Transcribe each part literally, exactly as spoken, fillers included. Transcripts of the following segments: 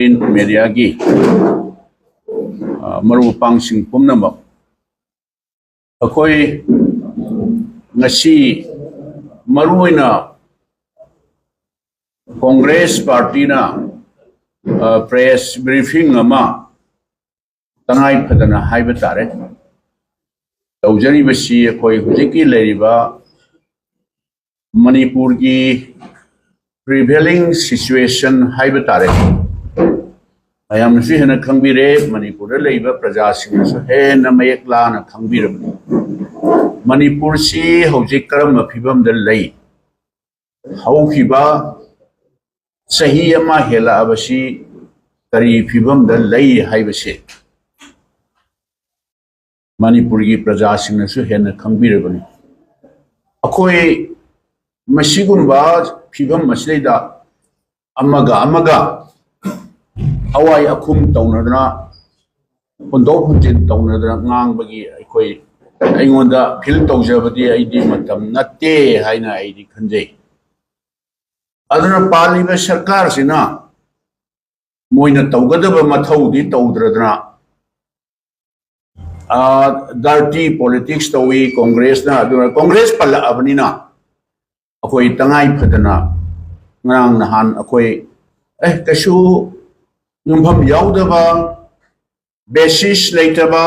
Print ꯃꯦꯗꯤꯌꯥꯒꯤ, ꯑ, ꯃꯔꯨꯞ ꯃꯄꯥꯡꯁꯤꯡ ꯄꯨꯝꯅꯃꯛ, ꯑꯩꯈꯣꯏ ꯉꯁꯤ ꯃꯔꯨꯑꯣꯏꯅ ꯀꯣꯡꯒ꯭ꯔꯦꯁ ꯄꯥꯔꯇꯤꯅ, ꯑ, ꯄ꯭ꯔꯦꯁ ꯕ꯭ꯔꯤꯐꯤꯡ ꯑꯃ ꯇꯉꯥꯏ ꯐꯗꯅ ꯍꯥꯏꯕ ꯇꯥꯔꯦ, ꯇꯧꯖꯔꯤꯕꯁꯤ ꯑꯩꯈꯣꯏ ꯍꯧꯖꯤꯛꯀꯤ ꯂꯩꯔꯤꯕ ꯃꯅꯤꯄꯨꯔꯒꯤ ꯄ꯭ꯔꯤꯚꯦꯂꯤꯡ ꯁꯤꯆꯨꯋꯦꯁꯟ ꯍꯥꯏꯕ ꯇꯥꯔꯦ, ꯃꯌꯥꯝꯅꯁꯨ ꯍꯦꯟꯅ ꯈꯪꯕꯤꯔꯦ, ꯃꯅꯤꯄꯨꯔꯗ ꯂꯩꯕ ꯄ꯭ꯔꯖꯥꯁꯤꯡꯅꯁꯨ ꯍꯦꯟꯅ ꯃꯌꯦꯛ ꯂꯥꯅ ꯈꯪꯕꯤꯔꯕꯅꯤ꯫ ꯃꯅꯤꯄꯨꯔꯁꯤ ꯍꯧꯖꯤꯛ ꯀꯔꯝꯕ ꯐꯤꯕꯝꯗ ꯂꯩ? ꯍꯧꯈꯤꯕ ꯆꯍꯤ ꯑꯃ ꯍꯦꯜꯂꯛꯑꯕꯁꯤ ꯀꯔꯤ ꯐꯤꯕꯝꯗ ꯂꯩ ꯍꯥꯏꯕꯁꯤ ꯃꯅꯤꯄꯨꯔꯒꯤ ꯄ꯭ꯔꯖꯥꯁꯤꯡꯅꯁꯨ ꯍꯦꯟꯅ ꯈꯪꯕꯤꯔꯕꯅꯤ꯫ ꯑꯩꯈꯣꯏ ꯃꯁꯤꯒꯨꯝꯕ ꯐꯤꯕꯝ ꯑꯁꯤꯗꯩꯗ ꯑꯃꯒ ꯑꯃꯒ ꯑꯋꯥꯏ ꯑꯈꯨꯝ ꯇꯧꯅꯗꯅ, ꯍꯣꯟꯗꯣꯛ ꯍꯣꯟꯖꯤꯟ ꯇꯧꯅꯗꯅ ꯉꯥꯡꯕꯒꯤ ꯑꯩꯈꯣꯏ, ꯑꯩꯉꯣꯟꯗ ꯐꯤꯜ ꯇꯧꯖꯕꯗꯤ ꯑꯩꯗꯤ ꯃꯇꯝ ꯅꯠꯇꯦ ꯍꯥꯏꯅ ꯑꯩꯗꯤ ꯈꯟꯖꯩ꯫ ꯑꯗꯨꯅ ꯄꯥꯜꯂꯤꯕ ꯁꯔꯀꯥꯔꯁꯤꯅ ꯃꯣꯏꯅ ꯇꯧꯒꯗꯕ ꯃꯊꯧꯗꯤ ꯇꯧꯗ꯭ꯔꯗꯅ, ꯗꯔꯇꯤ ꯄꯣꯂꯤꯇꯤꯛꯁ ꯇꯧꯏ ꯀꯣꯡꯒ꯭ꯔꯦꯁꯅ꯫ ꯑꯗꯨꯅ ꯀꯣꯡꯒ꯭ꯔꯦꯁ ꯄꯜꯂꯛꯑꯕꯅꯤꯅ ꯑꯩꯈꯣꯏ ꯇꯉꯥꯏ ꯐꯗꯅ ꯉꯔꯥꯡ ꯅꯍꯥꯟ ꯑꯩꯈꯣꯏ, ꯑꯦ, ꯀꯩꯁꯨ ꯌꯨꯝꯐꯝ ꯌꯥꯎꯗꯕ, ꯕꯦꯁꯤꯁ ꯂꯩꯇꯕ,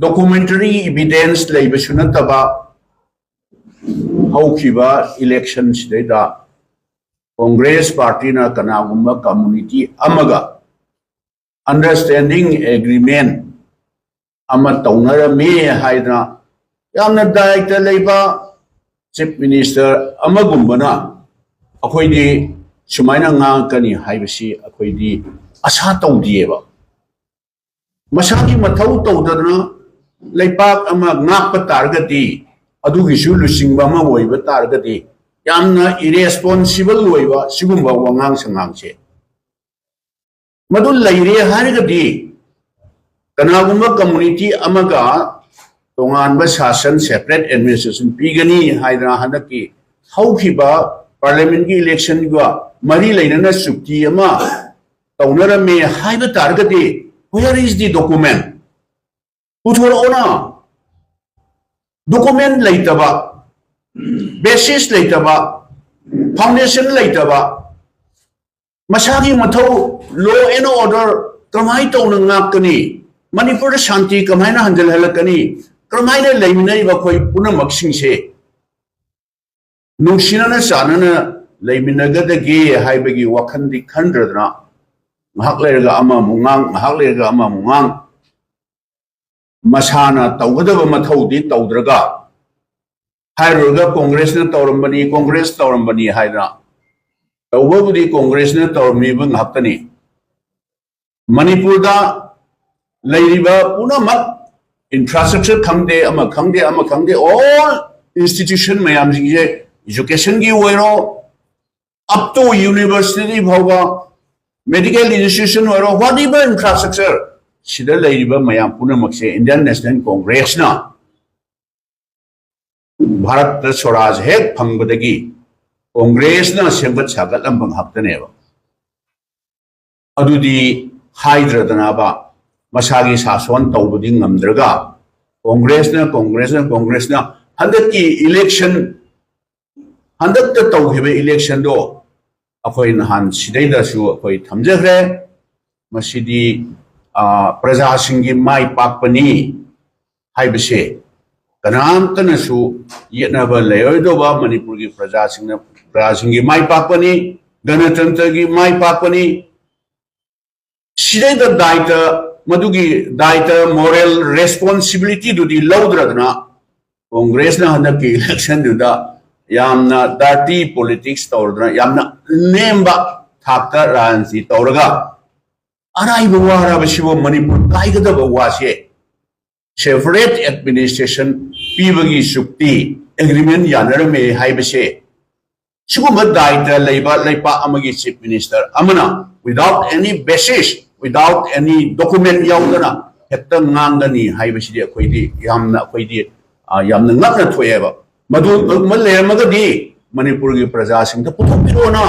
ꯗꯣꯀꯨꯃꯦꯟꯇꯔꯤ ꯏꯕꯤꯗꯦꯟꯁ ꯂꯩꯕꯁꯨ ꯅꯠꯇꯕ, ꯍꯧꯈꯤꯕ ꯏꯂꯦꯛꯁꯟꯁꯤꯗꯩꯗ ꯀꯣꯡꯒ꯭ꯔꯦꯁ ꯄꯥꯔꯇꯤꯅ ꯀꯅꯥꯒꯨꯝꯕ ꯀꯝꯃꯨꯅꯤꯇꯤ ꯑꯃꯒ ꯑꯟꯗꯔꯁ꯭ꯇꯦꯟꯗꯤꯡ ꯑꯦꯒ꯭ꯔꯤꯃꯦꯟ ꯑꯃ ꯇꯧꯅꯔꯝꯃꯤ ꯍꯥꯏꯗꯅ ꯌꯥꯝꯅ ꯗꯥꯏꯇ ꯂꯩꯕ ꯆꯤꯐ ꯃꯤꯅꯤꯁꯇꯔ ꯑꯃꯒꯨꯝꯕꯅ ꯑꯩꯈꯣꯏꯗꯤ ꯁꯨꯃꯥꯏꯅ ꯉꯥꯡꯉꯛꯀꯅꯤ ꯍꯥꯏꯕꯁꯤ ꯑꯩꯈꯣꯏꯗꯤ ꯑꯁꯥ ꯇꯧꯗꯦꯕ꯫ ꯃꯁꯥꯒꯤ ꯃꯊꯧ ꯇꯧꯗꯗꯅ ꯂꯩꯄꯥꯛ ꯑꯃ ꯉꯥꯛꯄ ꯇꯥꯔꯒꯗꯤ, ꯑꯗꯨꯒꯤꯁꯨ ꯂꯨꯆꯤꯡꯕ ꯑꯃ ꯑꯣꯏꯕ ꯇꯥꯔꯒꯗꯤ, ꯌꯥꯝꯅ ꯏꯔꯦꯁꯄꯣꯟꯁꯤꯕꯜ ꯑꯣꯏꯕ ꯁꯤꯒꯨꯝꯕ ꯋꯥꯉꯥꯡ ꯁꯉꯥꯡꯁꯦ ꯃꯗꯨ ꯂꯩꯔꯦ ꯍꯥꯏꯔꯒꯗꯤ, ꯀꯅꯥꯒꯨꯝꯕ ꯀꯝꯃꯨꯅꯤꯇꯤ ꯑꯃꯒ ꯇꯣꯉꯥꯟꯕ ꯁꯥꯁꯟ, ꯁꯦꯄꯔꯦꯠ ꯑꯦꯗꯃꯤꯅꯤꯁꯇ꯭ꯔꯦꯁꯟ ꯄꯤꯒꯅꯤ ꯍꯥꯏꯗꯅ ꯍꯟꯗꯛꯀꯤ ꯍꯧꯈꯤꯕ ꯄꯥꯔꯂꯤꯌꯥꯃꯦꯟꯒꯤ ꯏꯂꯦꯛꯁꯟꯒ ꯃꯔꯤ ꯂꯩꯅꯅ ꯆꯨꯛꯇꯤ ꯑꯃ ꯇꯧꯅꯔꯝꯃꯦ ꯍꯥꯏꯕ ꯇꯥꯔꯒꯗꯤ, where is the document? ꯄꯨꯊꯣꯔꯛꯑꯣꯅ꯫ Document ꯂꯩꯇꯕ, basis ꯂꯩꯇꯕ, foundation ꯂꯩꯇꯕ, ꯃꯁꯥꯒꯤ ꯃꯊꯧ, law and order ꯀꯃꯥꯏꯅ ꯇꯧꯅ ꯉꯥꯛꯀꯅꯤ? ꯃꯅꯤꯄꯨꯔꯗ ꯁꯥꯟꯇꯤ ꯀꯃꯥꯏꯅ ꯍꯟꯖꯤꯜꯍꯜꯂꯛꯀꯅꯤ? ꯀꯔꯝꯍꯥꯏꯅ ꯂꯩꯃꯤꯟꯅꯔꯤꯕ ꯑꯩꯈꯣꯏ ꯄꯨꯝꯅꯃꯛꯁꯤꯡꯁꯦ ꯅꯨꯡꯁꯤꯅꯅ ꯆꯥꯟꯅꯅ ꯂꯩꯃꯤꯟꯅꯒꯗꯒꯦ ꯍꯥꯏꯕꯒꯤ ꯋꯥꯈꯜꯗꯤ ꯈꯟꯗ꯭ꯔꯗꯅ, ꯉꯥꯏꯍꯥꯛ ꯂꯩꯔꯒ ꯑꯃꯃꯨꯛ ꯉꯥꯡ, ꯉꯥꯏꯍꯥꯛ ꯂꯩꯔꯒ ꯑꯃꯃꯨꯛ ꯉꯥꯡ, ꯃꯁꯥꯅ ꯇꯧꯒꯗꯕ ꯃꯊꯧꯗꯤ ꯇꯧꯗ꯭ꯔꯒ, ꯍꯥꯏꯔꯨꯔꯒ ꯀꯣꯡꯒ꯭ꯔꯦꯁꯅ ꯇꯧꯔꯝꯕꯅꯤ, ꯀꯣꯡꯒ꯭ꯔꯦꯁ ꯇꯧꯔꯝꯕꯅꯤ ꯍꯥꯏꯗꯅ, ꯇꯧꯕꯕꯨꯗꯤ ꯀꯣꯡꯒ꯭ꯔꯦꯁꯅ ꯇꯧꯔꯝꯃꯤꯕ ꯉꯥꯛꯇꯅꯤ꯫ ꯃꯅꯤꯄꯨꯔꯗ ꯂꯩꯔꯤꯕ ꯄꯨꯝꯅꯃꯛ, infrastructure ꯈꯪꯗꯦ, ꯑꯃ ꯈꯪꯗꯦ, ꯑꯃ ꯈꯪꯗꯦ, all institution ꯃꯌꯥꯝꯁꯤꯡꯁꯦ, educationꯒꯤ ꯑꯣꯏꯔꯣ, up to university ꯐꯥꯎꯕ, medical institution ꯑꯣꯏꯔꯣ, whatever infrastructure, ꯁꯤꯗ ꯂꯩꯔꯤꯕ ꯃꯌꯥꯝ ꯄꯨꯝꯅꯃꯛꯁꯦ Indian National Congressꯅ, ꯚꯥꯔꯠꯇ ꯁ꯭ꯋꯔꯥꯖ ꯍꯦꯛ ꯐꯪꯕꯗꯒꯤ ꯀꯣꯡꯒ꯭ꯔꯦꯁꯅ ꯁꯦꯝꯒꯠ ꯁꯥꯒꯠꯂꯝꯕ ꯉꯥꯛꯇꯅꯦꯕ꯫ ꯑꯗꯨꯗꯤ ꯍꯥꯏꯗ꯭ꯔꯗꯅꯕ, ꯃꯁꯥꯒꯤ ꯁꯥꯁꯣꯟ ꯇꯧꯕꯗꯤ ꯉꯝꯗ꯭ꯔꯒ, ꯀꯣꯡꯒ꯭ꯔꯦꯁꯅ, ꯀꯣꯡꯒ꯭ꯔꯦꯁꯅ, ꯀꯣꯡꯒ꯭ꯔꯦꯁꯅ ꯍꯟꯗꯛꯀꯤ election, ꯍꯟꯗꯛꯇ ꯇꯧꯈꯤꯕ electionꯗꯣ ꯑꯩꯈꯣꯏ ꯅꯍꯥꯟ ꯁꯤꯗꯩꯗꯁꯨ ꯑꯩꯈꯣꯏ ꯊꯝꯖꯈ꯭ꯔꯦ꯫ ꯃꯁꯤꯗꯤ, ꯑ, ꯄ꯭ꯔꯖꯥꯁꯤꯡꯒꯤ ꯃꯥꯏ ꯄꯥꯛꯄꯅꯤ ꯍꯥꯏꯕꯁꯦ ꯀꯅꯥꯝꯇꯅꯁꯨ ꯌꯦꯠꯅꯕ ꯂꯩꯔꯣꯏꯗꯧꯕ, ꯃꯅꯤꯄꯨꯔꯒꯤ ꯄ꯭ꯔꯖꯥꯁꯤꯡꯅ, ꯄ꯭ꯔꯖꯥꯁꯤꯡꯒꯤ ꯃꯥꯏ ꯄꯥꯛꯄꯅꯤ, ꯒꯅꯇꯟꯇ꯭ꯔꯒꯤ ꯃꯥꯏ ꯄꯥꯛꯄꯅꯤ꯫ ꯁꯤꯗꯩꯗ ꯗꯥꯏꯇ, ꯃꯗꯨꯒꯤ ꯗꯥꯏꯇ, moral responsibilityꯗꯨꯗꯤ ꯂꯧꯗ꯭ꯔꯗꯅ, ꯀꯣꯡꯒ꯭ꯔꯦꯁꯅ ꯍꯟꯗꯛꯀꯤ electionꯗꯨꯗ ꯌꯥꯝꯅ dirty politics ꯇꯧꯔꯗꯅ, ꯌꯥꯝꯅ ꯅꯦꯝꯕ ꯊꯥꯛꯇ ꯔꯥꯖꯅꯤꯇꯤ ꯇꯧꯔꯒ, ꯑꯔꯥꯏꯕ ꯋꯥꯔꯕꯁꯤꯕꯨ, ꯃꯅꯤꯄꯨꯔ ꯀꯥꯏꯒꯗꯕ ꯋꯥꯁꯦ, separate administration ꯄꯤꯕꯒꯤ ꯆꯨꯛꯇꯤ, agreement ꯌꯥꯅꯔꯝꯃꯦ ꯍꯥꯏꯕꯁꯦ, ꯁꯤꯒꯨꯝꯕ ꯗꯥꯏꯇ ꯂꯩꯕ ꯂꯩꯄꯥꯛ ꯑꯃꯒꯤ chief minister ꯑꯃꯅ without any basis, without any document ꯌꯥꯎꯗꯅ ꯍꯦꯛꯇ ꯉꯥꯡꯒꯅꯤ ꯍꯥꯏꯕꯁꯤꯗꯤ ꯑꯩꯈꯣꯏꯗꯤ ꯌꯥꯝꯅ, ꯑꯩꯈꯣꯏꯗꯤ, ꯑ, ꯌꯥꯝꯅ ꯉꯛꯅ ꯊꯣꯛꯑꯦꯕ꯫ ꯃꯗꯨ ꯑꯃ ꯂꯩꯔꯝꯃꯒꯗꯤ ꯃꯅꯤꯄꯨꯔꯒꯤ ꯄ꯭ꯔꯖꯥꯁꯤꯡꯗ ꯄꯨꯊꯣꯛꯄꯤꯔꯣꯅ,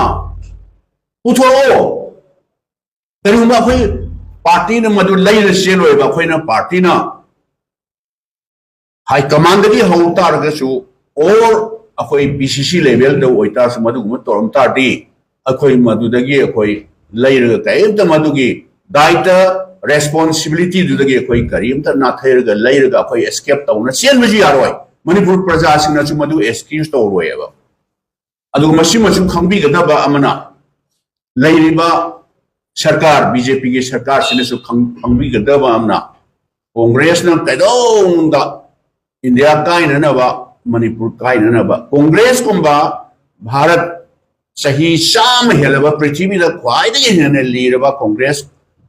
ꯄꯨꯊꯣꯛꯑꯣ꯫ ꯀꯔꯤꯒꯨꯝꯕ ꯑꯩꯈꯣꯏ ꯄꯥꯔꯇꯤꯅ ꯃꯗꯨ ꯂꯩꯔ ꯆꯦꯜꯂꯣꯏꯕ, ꯑꯩꯈꯣꯏꯅ ꯄꯥꯔꯇꯤꯅ ꯍꯥꯏ ꯀꯃꯥꯟꯗꯒꯤ ꯍꯧ ꯇꯥꯔꯒꯁꯨ, ꯑꯣꯔ ꯑꯩꯈꯣꯏ ꯄꯤ ꯁꯤ ꯁꯤ ꯂꯦꯚꯦꯜꯗ ꯑꯣꯏꯇꯥꯔꯁꯨ, ꯃꯗꯨꯒꯨꯝꯕ ꯇꯧꯔꯝ ꯇꯥꯔꯗꯤ ꯑꯩꯈꯣꯏ ꯃꯗꯨꯗꯒꯤ ꯑꯩꯈꯣꯏ ꯂꯩꯔꯒ ꯀꯔꯤꯝꯇ ꯃꯗꯨꯒꯤ ꯗꯥꯏꯇ ꯔꯦꯁꯄꯣꯟꯁꯤꯕꯤꯂꯤꯇꯤꯗꯨꯗꯒꯤ ꯑꯩꯈꯣꯏ ꯀꯔꯤꯝꯇ ꯅꯥꯊꯩꯔꯒ ꯂꯩꯔꯒ ꯑꯩꯈꯣꯏ ꯑꯦꯁꯀꯦꯞ ꯇꯧꯅ ꯆꯦꯟꯕꯁꯨ ꯌꯥꯔꯣꯏ꯫ ꯃꯅꯤꯄꯨꯔ ꯄ꯭ꯔꯖꯥꯁꯤꯡꯅꯁꯨ ꯃꯗꯨ ꯑꯦꯛꯁꯀ꯭ꯌꯨꯁ ꯇꯧꯔꯣꯏꯕ꯫ ꯑꯗꯨꯒ ꯃꯁꯤꯃꯁꯨ ꯈꯪꯕꯤꯒꯗꯕ ꯑꯃꯅ, ꯂꯩꯔꯤꯕ ꯁꯔꯀꯥꯔ, ꯕꯤ ꯖꯦ ꯄꯤꯒꯤ ꯁꯔꯀꯥꯔꯁꯤꯅꯁꯨ ꯈꯪ-, ꯈꯪꯕꯤꯒꯗꯕ ꯑꯃꯅ, ꯀꯣꯡꯒ꯭ꯔꯦꯁꯅ ꯀꯩꯗꯧꯅꯨꯡꯗ ꯏꯟꯗꯤꯌꯥ ꯀꯥꯏꯅꯅꯕ, ꯃꯅꯤꯄꯨꯔ ꯀꯥꯏꯅꯅꯕ, ꯀꯣꯡꯒ꯭ꯔꯦꯁꯀꯨꯝꯕ ꯚꯥꯔꯠ ꯆꯍꯤ ꯆꯥꯝꯃ ꯍꯦꯜꯂꯕ, ꯄ꯭ꯔꯤꯊꯤꯕꯤꯗ ꯈ꯭ꯋꯥꯏꯗꯒꯤ ꯍꯦꯟꯅ ꯂꯤꯔꯕ ꯀꯣꯡꯒ꯭ꯔꯦꯁ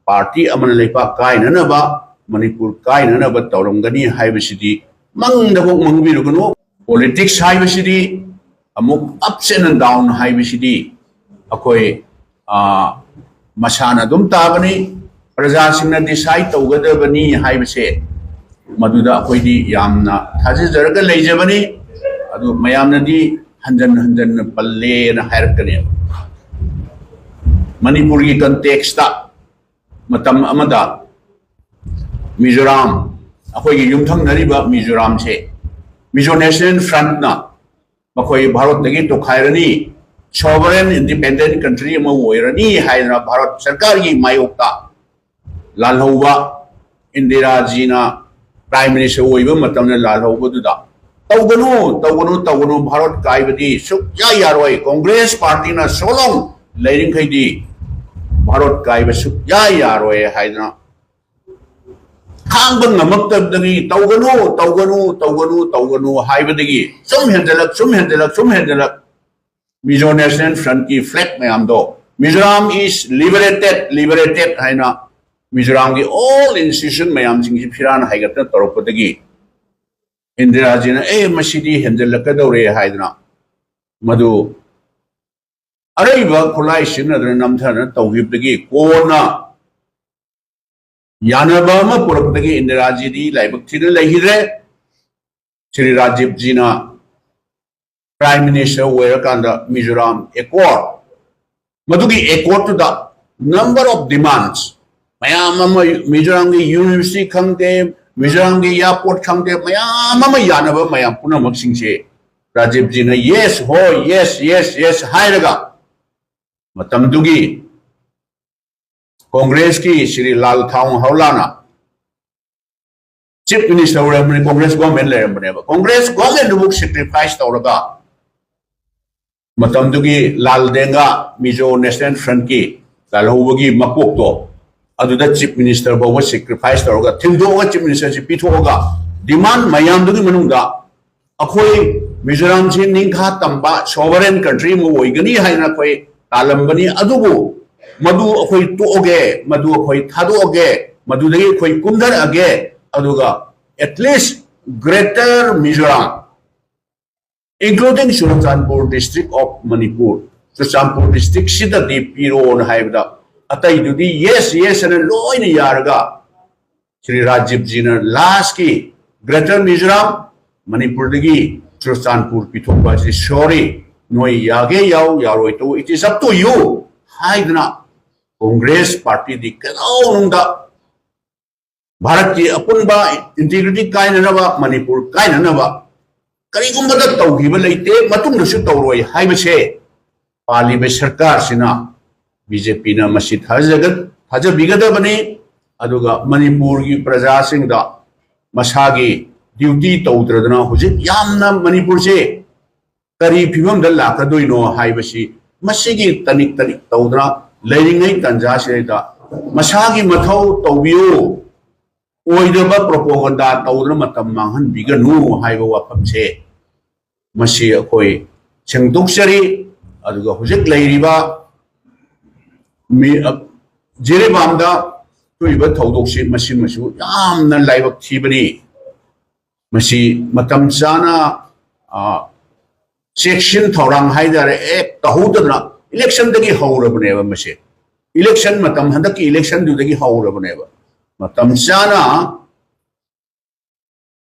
ꯄꯥꯔꯇꯤ ꯑꯃꯅ ꯂꯩꯄꯥꯛ ꯀꯥꯏꯅꯅꯕ, ꯃꯅꯤꯄꯨꯔ ꯀꯥꯏꯅꯅꯕ ꯇꯧꯔꯝꯒꯅꯤ ꯍꯥꯏꯕꯁꯤꯗꯤ ꯃꯪꯗꯐꯥꯎ ꯃꯪꯕꯤꯔꯨꯒꯅꯨ꯫ ꯄꯣꯂꯤꯇꯤꯛꯁ ꯍꯥꯏꯕꯁꯤꯗꯤ ꯑꯃꯨꯛ ups and down ꯍꯥꯏꯕꯁꯤꯗꯤ ꯑꯩꯈꯣꯏ, ꯑ, ꯃꯁꯥꯅ ꯑꯗꯨꯝ ꯇꯥꯕꯅꯤ꯫ ꯄ꯭ꯔꯖꯥꯁꯤꯡꯅ ꯗꯤꯁꯥꯏꯠ ꯇꯧꯒꯗꯕꯅꯤ ꯍꯥꯏꯕꯁꯦ ꯃꯗꯨꯗ ꯑꯩꯈꯣꯏꯗꯤ ꯌꯥꯝꯅ ꯊꯥꯖꯖꯔꯒ ꯂꯩꯖꯕꯅꯤ꯫ ꯑꯗꯨ ꯃꯌꯥꯝꯅꯗꯤ ꯍꯟꯖꯟ ꯍꯟꯖꯟꯅ ꯄꯜꯂꯦꯅ ꯍꯥꯏꯔꯛꯀꯅꯦꯕ꯫ ꯃꯅꯤꯄꯨꯔꯒꯤ ꯀꯟꯇꯦꯛꯁꯇ ꯃꯇꯝ ꯑꯃꯗ ꯃꯤꯖꯣꯔꯥꯝ, ꯑꯩꯈꯣꯏꯒꯤ ꯌꯨꯝꯊꯪꯅꯔꯤꯕ ꯃꯤꯖꯣꯔꯥꯝꯁꯦ ꯃꯤꯖꯣ ꯅꯦꯁꯅꯦꯜ ꯐ꯭ꯔꯟꯠꯅ ꯃꯈꯣꯏ ꯚꯥꯔꯠꯇꯒꯤ ꯇꯣꯈꯥꯏꯔꯅꯤ, ꯁꯣꯚꯔꯦꯟ ꯏꯟꯗꯤꯄꯦꯟꯗꯦꯟ ꯀꯟꯇ꯭ꯔꯤ ꯑꯃ ꯑꯣꯏꯔꯅꯤ ꯍꯥꯏꯗꯅ ꯚꯥꯔꯠ ꯁꯔꯀꯥꯔꯒꯤ ꯃꯥꯌꯣꯛꯇ ꯂꯥꯜꯍꯧꯕ, ꯏꯟꯗꯤꯔꯥꯖꯤꯅ ꯄ꯭ꯔꯥꯏꯝ ꯃꯤꯅꯤꯁꯇꯔ ꯑꯣꯏꯕ ꯃꯇꯝꯗ ꯂꯥꯜꯍꯧꯕꯗꯨꯗ, "ꯇꯧꯒꯅꯨ, ꯇꯧꯒꯅꯨ, ꯇꯧꯒꯅꯨ, ꯚꯥꯔꯠ ꯀꯥꯏꯕꯗꯤ ꯁꯨꯛꯌꯥ ꯌꯥꯔꯣꯏ, ꯀꯣꯡꯒ꯭ꯔꯦꯁ ꯄꯥꯔꯇꯤꯅ so long ꯂꯩꯔꯤꯈꯩꯗꯤ ꯚꯥꯔꯠ ꯀꯥꯏꯕ ꯁꯨꯛꯌꯥ ꯌꯥꯔꯣꯏ" ꯍꯥꯏꯗꯅ ꯈꯥꯡꯕ ꯉꯝꯃꯛꯇꯕꯗꯒꯤ, "ꯇꯧꯒꯅꯨ, ꯇꯧꯒꯅꯨ, ꯇꯧꯒꯅꯨ, ꯇꯧꯒꯅꯨ" ꯍꯥꯏꯕꯗꯒꯤ ꯁꯨꯝ ꯍꯦꯟꯖꯜꯂꯛ, ꯁꯨꯝ ꯍꯦꯟꯖꯜꯂꯛ, ꯁꯨꯝ ꯍꯦꯟꯖꯜꯂꯛ, ꯃꯤꯖꯣ ꯅꯦꯁꯅꯦꯜ ꯐ꯭ꯔꯟꯠꯀꯤ ꯐ꯭ꯂꯦꯒ ꯃꯌꯥꯝꯗꯣ, "Mizoram is liberated, liberated" ꯍꯥꯏꯅ ꯃꯤꯖꯣꯔꯥꯝꯒꯤ ꯑꯣꯜ ꯏꯟꯁꯇꯤꯇ꯭ꯌꯨꯁꯟ ꯃꯌꯥꯝꯁꯤꯡꯁꯤ ꯐꯤꯔꯥꯟ ꯍꯥꯏꯒꯠꯇꯅ ꯇꯧꯔꯛꯄꯗꯒꯤ, ꯏꯟꯗꯤꯔꯥꯖꯤꯅ, "ꯑꯦ, ꯃꯁꯤꯗꯤ ꯍꯦꯟꯖꯜꯂꯛꯀꯗꯧꯔꯦ" ꯍꯥꯏꯗꯅ ꯃꯗꯨ ꯑꯔꯩꯕ ꯈꯨꯠꯂꯥꯏ ꯁꯤꯖꯤꯟꯅꯗꯅ ꯅꯝꯊꯅ ꯇꯧꯈꯤꯕꯗꯒꯤ, ꯀꯣꯟꯅ ꯌꯥꯅꯕ ꯑꯃ ꯄꯨꯔꯛꯄꯗꯒꯤ ꯏꯟꯗꯤꯔꯥꯖꯤꯗꯤ ꯂꯥꯏꯕꯛ ꯊꯤꯅ ꯂꯩꯈꯤꯗ꯭ꯔꯦ꯫ ꯁ꯭ꯔꯤ ꯔꯥꯖꯤꯕꯖꯤꯅ ꯄ꯭ꯔꯥꯏꯝ ꯃꯤꯅꯤꯁꯇꯔ ꯑꯣꯏꯔꯀꯥꯟꯗ ꯃꯤꯖꯣꯔꯥꯝ ꯑꯦꯀꯣꯔꯗ, ꯃꯗꯨꯒꯤ ꯑꯦꯀꯣꯔꯗꯇꯨꯗ number of demands ꯃꯌꯥꯝ ꯑꯃ, ꯃꯤꯖꯣꯔꯥꯝꯒꯤ university ꯈꯪꯗꯦ, ꯃꯤꯖꯣꯔꯥꯝꯒꯤ airport ꯈꯪꯗꯦ, ꯃꯌꯥꯝ ꯑꯃ ꯌꯥꯅꯕ ꯃꯌꯥꯝ ꯄꯨꯝꯅꯃꯛꯁꯤꯡꯁꯦ ꯔꯥꯖꯤꯕꯖꯤꯅ yes, ꯍꯣꯏ, yes, yes, yes ꯍꯥꯏꯔꯒ ꯃꯇꯝꯗꯨꯒꯤ ꯀꯣꯡꯒ꯭ꯔꯦꯁꯀꯤ ꯁ꯭ꯔꯤ ꯂꯥꯜ ꯊꯥꯎ ꯍꯧꯂꯥꯅ chief minister ꯑꯣꯏꯔꯝꯕꯅꯤ, Congress government ꯂꯩꯔꯝꯕꯅꯦꯕ꯫ Congress government ꯗꯨꯕꯨ sacrifice ꯇꯧꯔꯒ ꯃꯇꯝꯗꯨꯒꯤ ꯂꯥꯜ ꯗꯦꯡꯒꯥ ꯃꯤꯖꯣ National Front ꯀꯤ ꯂꯥꯜꯍꯧꯕꯒꯤ ꯃꯀꯣꯛꯇꯣ ꯑꯗꯨꯗ chief minister ꯐꯥꯎꯕ sacrifice ꯇꯧꯔꯒ ꯊꯤꯟꯗꯣꯛꯑꯒ chief minister ꯁꯤ ꯄꯤꯊꯣꯛꯑꯒ demand ꯃꯌꯥꯝꯗꯨꯒꯤ ꯃꯅꯨꯡꯗ ꯑꯩꯈꯣꯏ ꯃꯤꯖꯣꯔꯥꯝꯁꯤ ꯅꯤꯡꯈꯥ ꯇꯝꯕ sovereign country ꯑꯃ ꯑꯣꯏꯒꯅꯤ ꯍꯥꯏꯅ ꯑꯩꯈꯣꯏ ꯇꯥꯜꯂꯝꯕꯅꯤ꯫ ꯑꯗꯨꯕꯨ ꯃꯗꯨ ꯑꯩꯈꯣꯏ ꯇꯣꯛꯑꯒꯦ, ꯃꯗꯨ ꯑꯩꯈꯣꯏ ꯊꯥꯗꯣꯛꯑꯒꯦ, ꯃꯗꯨꯗꯒꯤ ꯑꯩꯈꯣꯏ ꯀꯨꯝꯊꯔꯛꯑꯒꯦ, ꯑꯗꯨꯒ at least Greater Mizoram, including Churachandpur District of Manipur, Churachandpur district ꯁꯤꯗꯗꯤ ꯄꯤꯔꯣꯅ ꯍꯥꯏꯕꯗ ꯑꯇꯩꯗꯨꯗꯤ yes, yes ꯍꯥꯏꯅ ꯂꯣꯏꯅ ꯌꯥꯔꯒ ꯁ꯭ꯔꯤ ꯔꯥꯖꯤꯕꯖꯤꯅ last ꯀꯤ Greater Mizoram, ꯃꯅꯤꯄꯨꯔꯗꯒꯤ ꯆꯨꯔꯆꯥꯟꯄꯨꯔ ꯄꯤꯊꯣꯛꯄ ꯑꯁꯤ sorry, ꯅꯣꯏ ꯌꯥꯒꯦ ꯌꯥꯎ, ꯌꯥꯔꯣꯏ ꯇꯧ, it is up to you ꯍꯥꯏꯗꯅ ꯀꯣꯡꯒ꯭ꯔꯦꯁ party ꯗꯤ ꯀꯩꯗꯧꯅꯨꯡꯗ ꯚꯥꯔꯠꯀꯤ ꯑꯄꯨꯟꯕ integrity ꯀꯥꯏꯅꯅꯕ, ꯃꯅꯤꯄꯨꯔ ꯀꯥꯏꯅꯅꯕ ꯀꯔꯤꯒꯨꯝꯕꯗ ꯇꯧꯈꯤꯕ ꯂꯩꯇꯦ, ꯃꯇꯨꯡꯗꯁꯨ ꯇꯧꯔꯣꯏ ꯍꯥꯏꯕꯁꯦ ꯄꯥꯜꯂꯤꯕ ꯁꯔꯀꯥꯔꯁꯤꯅ, ꯕꯤꯖꯦꯄꯤꯅ ꯃꯁꯤ ꯊꯥꯖꯒ-, ꯊꯥꯖꯕꯤꯒꯗꯕꯅꯤ꯫ ꯑꯗꯨꯒ ꯃꯅꯤꯄꯨꯔꯒꯤ ꯄ꯭ꯔꯖꯥꯁꯤꯡꯗ ꯃꯁꯥꯒꯤ duty ꯇꯧꯗ꯭ꯔꯗꯅ ꯍꯧꯖꯤꯛ ꯌꯥꯝꯅ ꯃꯅꯤꯄꯨꯔꯁꯦ ꯀꯔꯤ ꯐꯤꯕꯝꯗ ꯂꯥꯛꯀꯗꯣꯏꯅꯣ ꯍꯥꯏꯕꯁꯤ ꯃꯁꯤꯒꯤ ꯇꯅꯤꯛ ꯇꯅꯤꯛ ꯇꯧꯗꯅ ꯂꯩꯔꯤꯉꯩ ꯇꯥꯟꯖꯥꯁꯤꯗꯩꯗ ꯃꯁꯥꯒꯤ ꯃꯊꯧ ꯇꯧꯕꯤꯌꯨ, ꯑꯣꯏꯗꯕ propaganda ꯇꯧꯗꯅ ꯃꯇꯝ ꯃꯥꯡꯍꯟꯕꯤꯒꯅꯨ ꯍꯥꯏꯕ ꯋꯥꯐꯝꯁꯦ ꯃꯁꯤ ꯑꯩꯈꯣꯏ ꯁꯦꯡꯗꯣꯛꯆꯔꯤ꯫ ꯑꯗꯨꯒ ꯍꯧꯖꯤꯛ ꯂꯩꯔꯤꯕ ꯃꯤ-, ꯑ, ꯖꯤꯔꯤꯕꯥꯝꯗ ꯊꯣꯛꯏꯕ ꯊꯧꯗꯣꯛꯁꯤ ꯃꯁꯤꯃꯁꯨ ꯌꯥꯝꯅ ꯂꯥꯏꯕꯛ ꯊꯤꯕꯅꯤ꯫ ꯃꯁꯤ ꯃꯇꯝ ꯆꯥꯅ, ꯑ, ꯆꯦꯛꯁꯤꯟ ꯊꯧꯔꯥꯡ ꯍꯥꯏꯇꯥꯔꯦ, ꯑꯦ, ꯇꯧꯍꯧꯗꯗꯅ election ꯗꯒꯤ ꯍꯧꯔꯕꯅꯦꯕ ꯃꯁꯤ꯫ Election ꯃꯇꯝ, ꯍꯟꯗꯛꯀꯤ election ꯗꯨꯗꯒꯤ ꯍꯧꯔꯕꯅꯦꯕ꯫ ꯃꯇꯝ ꯆꯥꯅ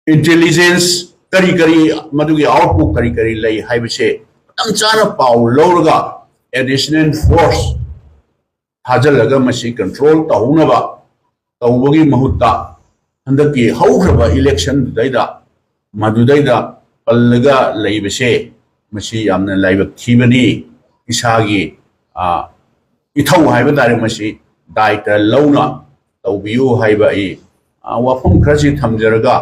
intelligence ꯀꯔꯤ ꯀꯔꯤ, ꯃꯗꯨꯒꯤ output ꯀꯔꯤ ꯀꯔꯤ ꯂꯩ ꯍꯥꯏꯕꯁꯦ ꯃꯇꯝ ꯆꯥꯅ ꯄꯥꯎ ꯂꯧꯔꯒ additional force ꯊꯥꯖꯤꯜꯂꯒ ꯃꯁꯤ ꯀꯟꯇ꯭ꯔꯣꯜ ꯇꯧꯍꯧꯅꯕ ꯇꯧꯕꯒꯤ ꯃꯍꯨꯠꯇ ꯍꯟꯗꯛꯀꯤ ꯍꯧꯈ꯭ꯔꯕ ꯏꯂꯦꯛꯁꯟꯗꯨꯗꯩꯗ ꯃꯗꯨꯗꯩꯗ ꯄꯜꯂꯒ ꯂꯩꯕꯁꯦ ꯃꯁꯤ ꯌꯥꯝꯅ ꯂꯥꯏꯕꯛ ꯊꯤꯕꯅꯤ꯫ ꯏꯁꯥꯒꯤ ꯏꯊꯧ ꯍꯥꯏꯕ ꯇꯥꯔꯦ, ꯃꯁꯤ ꯗꯥꯏꯇ ꯂꯧꯅ ꯇꯧꯕꯤꯌꯨ ꯍꯥꯏꯕ ꯑꯩ ꯋꯥꯐꯝ ꯈꯔꯁꯤ ꯊꯝꯖꯔꯒ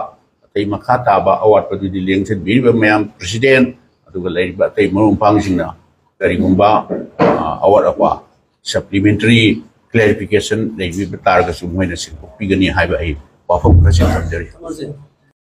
ꯑꯇꯩ ꯃꯈꯥ ꯇꯥꯕ ꯑꯋꯥꯠꯄꯗꯨꯗꯤ ꯂꯦꯡꯁꯤꯟꯕꯤꯔꯤꯕ ꯃꯌꯥꯝ ꯄ꯭ꯔꯁꯤꯗꯦꯟ ꯑꯗꯨꯒ ꯂꯩꯔꯤꯕ ꯑꯇꯩ ꯃꯔꯨꯞ ꯃꯄꯥꯡꯁꯤꯡꯅ ꯀꯔꯤꯒꯨꯝꯕ ꯑꯋꯥꯠ ꯑꯄꯥ ꯁꯄ꯭ꯂꯤꯃꯦꯟꯇꯔꯤ ꯀ꯭ꯂꯦꯔꯤꯐꯤꯀꯦꯁꯟ ꯂꯩꯕꯤꯕ ꯇꯥꯔꯒꯁꯨ ꯃꯣꯏꯅ ꯁꯦꯡꯗꯣꯛꯄꯤꯒꯅꯤ ꯍꯥꯏꯕ ꯑꯩ ꯋꯥꯐꯝ ꯈꯔꯁꯤ ꯊꯝꯖꯔꯤ꯫